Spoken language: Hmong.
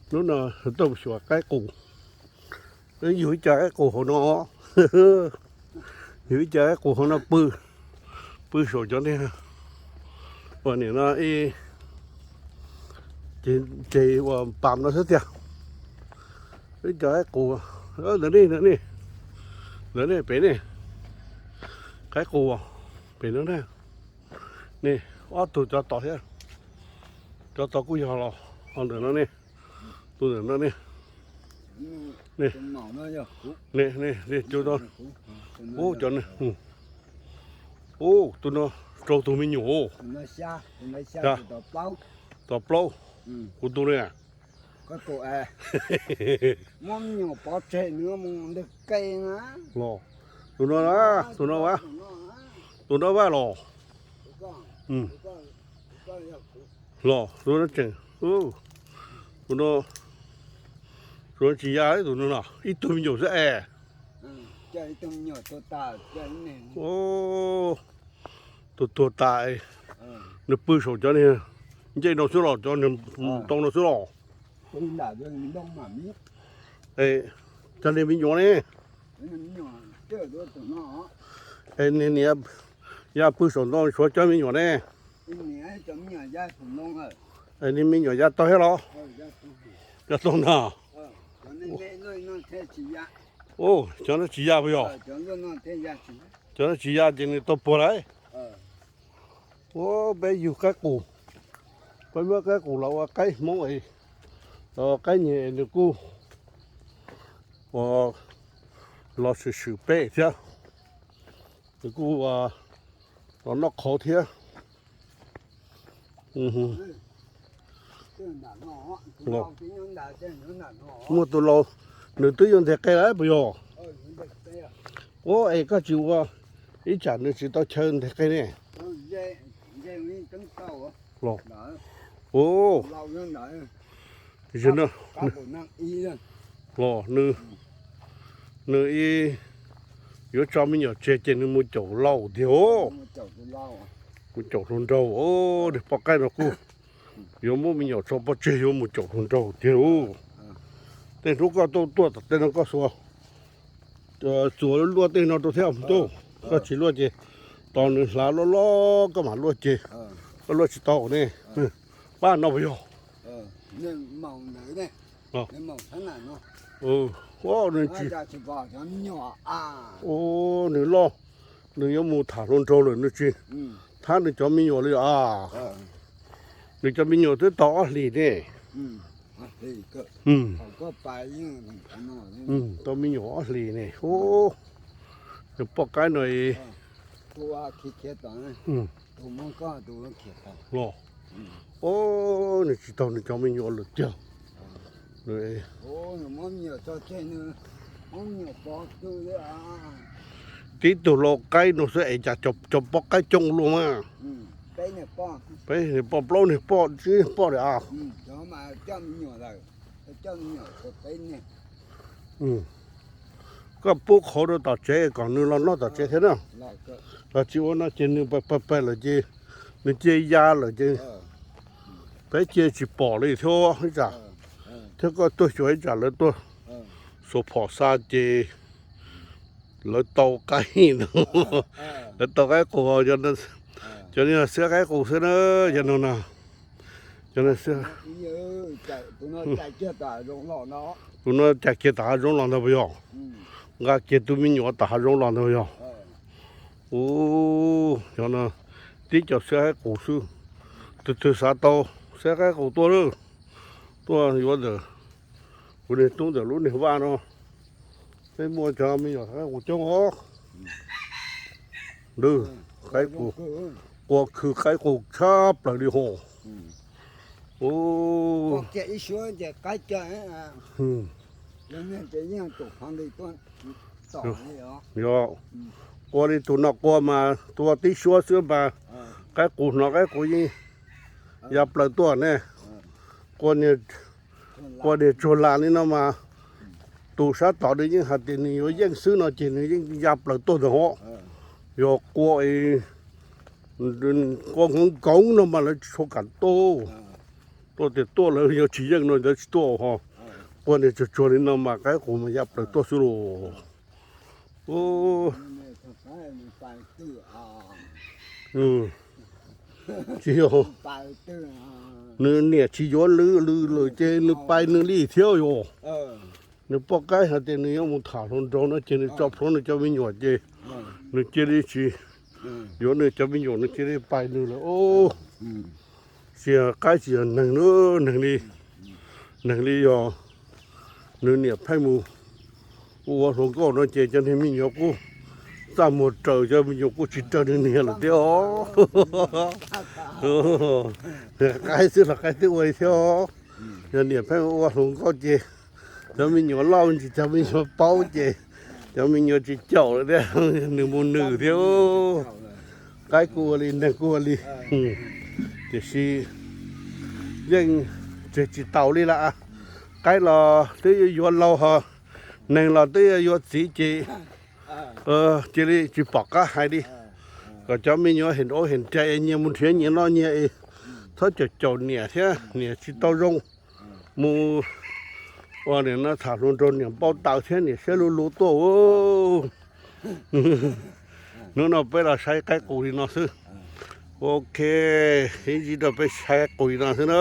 Hnub no tuaj xyuas qaib qus, yug ib co qaib qus hauv no, yug ib co qaib qus hauv no pw, pw saum cov niag uas nim no ib ceg uas pas no xwb tiag. Ib co qaib qus, ntawm ne, ntawm ne, ntawm ne pem ne, qaib qus pem no ne, ne, ob tug cov tod thiab, cov tod kuj yog los ho ntawm no ne, tus ntawm no ne, ne, ne, ne, cu tau, ub, cov ne, ub, tus no rau tus me nyuam, tom plaub, kuv tus ne, los, tus no, tus no, tus no vaj los, los, tus no tseem, tus no, tus no tsis ya, tus no no ib tug me nyuam xwb es, tus tuag tas, nws pw saum cov niag ncej no xwb los, cov niag ntoo no xwb los. Cov niag me nyuam ne, niag niam ya pw saum ntoo tshuav cov me nyuam ne, niag me nyuam ya tau thiab los? Ya tau ntag. Cov no tsis ya puas yog? Cov no tsis ya ces nws tau puag lawm. Ua peb yug qaib qus, peb muab qaib qus los ua qaib Hmoob, los ua qaib nyiaj nws kuj ua los swm swm peb thiab, nws kuj ua los noj qhauv thiab. Muaj tus laus, nws twb yuav nteg qe lawm puas yog? Ua es koj tsis ua ib tsam nws tsis tau chaw nteg qe ne? Los, ua, los nws, nws yuav tso me nyuam tseg ces nws mus caum laus tiag. Mus caum hluas nraug, niag poj qaib no kuj yuav muab me nyuam tso pov tseg yuav mus caum hluas nraug tiag lauj. Tej hnub koj tuaj tuaj tom tej no koj xuas, txuas luaj tej no rau thiab mus tuaj. Koj tsis luaj ces tos nws hlav loj loj koj mam luaj ces, koj luaj tsis tau ne. Pab no puas yog? Nws tsis, nws loj, nws yuav mus tham hluas nraug lawm nws tsis thab nws cov me nyuam li as. Nws cov me nyuam twb tau ob hlis ne. Tau me nyuam ob hlis ne. Nws poj qaib no los, nws tsis tau nws cov me nyuam lawm tiag. Tib tug lau qaib no xwb es cas cov poj qaib coob luaj mas. Peb niag poj, plaub niag poj, tsib niag poj li as. Koj pub qhauv rau tom tsev kom nws los noj tom tsev thiab na. Los tsis ua no ces nws pawg pawg lawm ces nws cia ya lawm ces peb cia tsis pom li thiab ib tsam. Thiab koj tuaj xyuas ib tsam lawv tuaj xuas phom xa ces lawv tau qaib, lawv tau qaib qus, cov no xiab qaib qus xwb na, cov no na. Cov no, tus no cais kiag tom hav zoov los ntag puas yog? Nqa kiag tus me nyuam tom hav zoov los ntag puas yog? Ub, cov no tib co xiab qaib qus xwb. Tus twg xav tau xiab qaib qus tuaj lawm, tuaj yuav ntawm kuv niag tub ntawm lub niag vaj no. Peb muaj cov me nyuam qaib qus coob os. Qaib qus, qua khw qaib qus tshaj plaws li hos. Yog, qua li tus no qua mas tua tib suab xwb mas qaib qus hnov qaib qus yeej ya plaws tuaj ne. Qua, qua niag tsuag las li no mas tus sab tod nws yeej hais tias nws yuav yeej xwb no ces nws yeej ya plaws tuaj ntag hos. Yog qua Quaj nkoos nkoos no mas lawv tsis tshua kam tuaj. Tuaj tias tuaj lawv yuav tsis yeej no lawv tsis tuaj ho. Quaj niag tsuag tsuag li no mas qaib qus mas ya plaws tuaj xwb los. Tsis yog, nws niam tsis yuav nws lawm ces nws pais nws li thiab yom. Nws poj qaib hais tias nws yuav mus tham hluas nraug no ces nws tso plhuav nws cov me nyuam ces nws cia li tsis yuav nws cov me nyuam, nws cia li pais nws lawm. Tsis yog qaib tsis yog neeg, neeg li, neeg li yog nws niam pheej mus ua hluas nkauj no ces cov niag me nyuam kuj txaj muag raws, cov me nyuam kuj tsis raws nws niam lawm thiab os. Qaib xwb los qaib twb ua li thiab os. Yog niam pheej ua hluas nkauj ces cov me nyuam loj ntsis cov me nyuam paub ces cov me nyuam tsis caum lawm thiab, nws mus nws thiab. Qaib kuj ua li, neeg kuj ua li, tiam sis yeej tseg tsis taus li lawm. Qaib los twb yuav laus ho, neeg los twb yuav txiv ces cia li tsis pom qab hais li. Kom cov me nyuam hem nrauv hem nrag es nyias mus nrhiav nyias noj nyias es, txhob caum caum niam thiab, niam tsis tau zoo. Mus ua niam no tham hluas nraug niam npau taws thiab niam siab luv luv tuaj. Hnub no peb los saib qaib qus li no xwb. Ok, ib ntsis rau peb saib qaib qus li no xwb na.